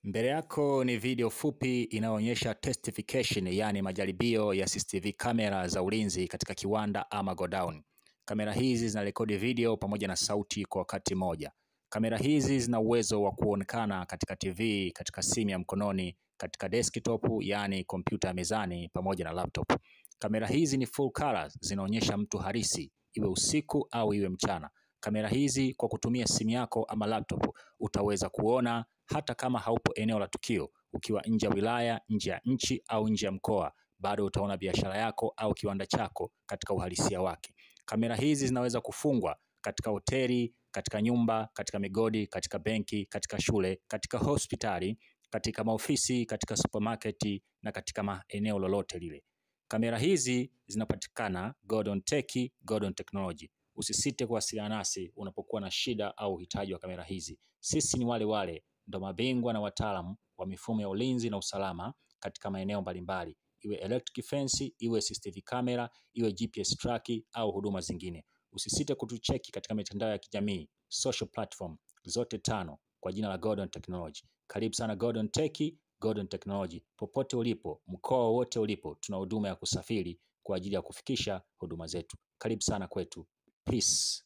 Mbele yako ni video fupi inayoonyesha testification, yani majaribio ya CCTV kamera za ulinzi katika kiwanda ama godown. Kamera hizi zinarekodi video pamoja na sauti kwa wakati mmoja. Kamera hizi zina uwezo wa kuonekana katika TV, katika simu ya mkononi, katika desktop, yani kompyuta ya mezani pamoja na laptop. Kamera hizi ni full color, zinaonyesha mtu halisi, iwe usiku au iwe mchana. Kamera hizi kwa kutumia simu yako ama laptop utaweza kuona hata kama haupo eneo la tukio, ukiwa nje ya wilaya, nje ya nchi au nje ya mkoa, bado utaona biashara yako au kiwanda chako katika uhalisia wake. Kamera hizi zinaweza kufungwa katika hoteli, katika nyumba, katika migodi, katika benki, katika shule, katika hospitali, katika maofisi, katika supermarket na katika maeneo lolote lile. Kamera hizi zinapatikana Gordon Tech, Gordon Technology. Usisite kuwasiliana nasi unapokuwa na shida au uhitaji wa kamera hizi. Sisi ni wale wale, ndo mabingwa na wataalamu wa mifumo ya ulinzi na usalama katika maeneo mbalimbali, iwe electric fence, iwe CCTV camera, iwe GPS track au huduma zingine. Usisite kutucheki katika mitandao ya kijamii, social platform zote 5 kwa jina la Gordon Technology. Karibu sana Gordon Tech, Gordon Technology. Popote ulipo, mkoa wote ulipo, tuna huduma ya kusafiri kwa ajili ya kufikisha huduma zetu. Karibu sana kwetu. Peace.